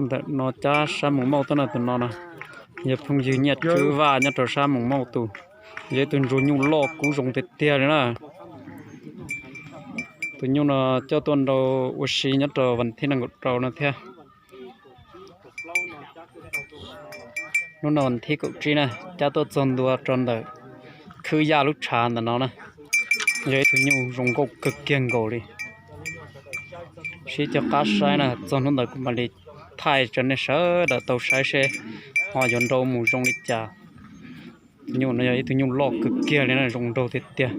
Ntawm no cab sab Moos Mauj tuaj na, tus no no yog phooj ywg Nyiaj Tswb Vaj nyob rau sab Moos Mauj tus, yog ib tug ntsuag nyuj loj kub zoo tiag tiag li na. Tus nyuj no coj tuaj nrau ua si nyob rau vas thib nees nkaum rau no thiab. Hnub no vas thib kaum tsib na, cab tuaj txog ntua rau ntawm Khwb Yaj lub tshav ntawm no na. Yog ib tug nyuj zoo nkauj kawg kiag nkaus li. Sib cog qab saib na, txog hnub ntawd kuv mam li thaij rau nej sawv daws tau saib seb ho yuav nrau mus zoo li cas. Tus nyuj no yog ib tug nyuj loj kawg kiag li na, zoo nraug tiag tiag.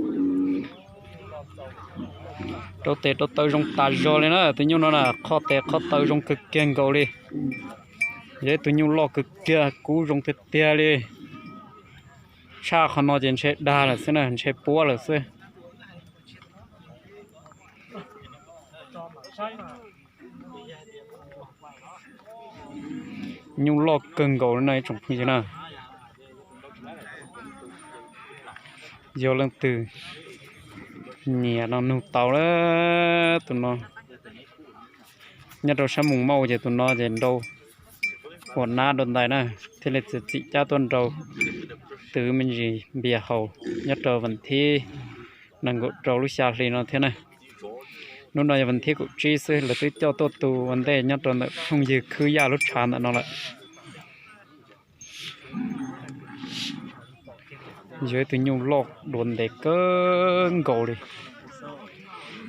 Rau tes rau taw zoo tas zog li na, tus nyuj no na qhov tes qhov taw zoo kawg kiag nkaus li. Yog ib tug nyuj loj kawg kiag, kub zoo tiag tiag li. Tshaj qhov no ces ntshe dag lawm xwb na, ntshe puab lawm xwb. Nyuj loj kawg nkaus li no ib tsoom phooj ywg na. Yog leej twg nyiam no nug tau lawm. Tus no nyob rau sab Moos Mauj ces tus no ces nrau ua nab dua ntais na, thiaj li txiav txim cab tuaj nrau twv me ntsis npias haus nyob rau vas thib nees nkaum rau lub xya hli no thiab na. Hnub no yog vas thib kaum tsib xwb, lawv twb coj tuaj tu ua ntej nyob rau ntawm phooj ywg Khwb Yaj lub tshav ntawm no lawm. Yog ib tug nyuj loj dua ntev kawg nkaus li.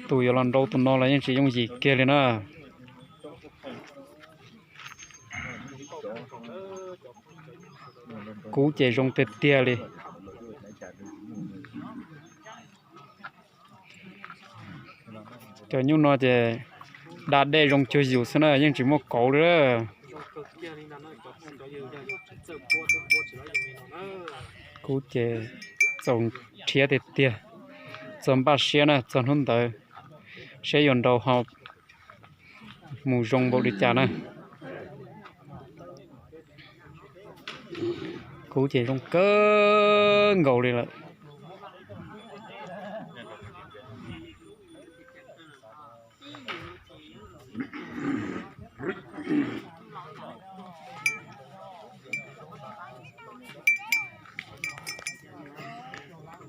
Tus yuav los nrau tus no los yeej tsis yooj yim kiag li na. Kub ces zoo tiag tiag li. Cov nyuj no ces da dej zoo cuag yus xwb na, yeej tsis muaj kauv li. Kub ces txaus nrhiav tiag tiag. Txog npaj siab na, txog hnub ntawd seb yuav nrau ho mus zoo npaum li cas na. Kub ces zoo kawg nkaus li lawm.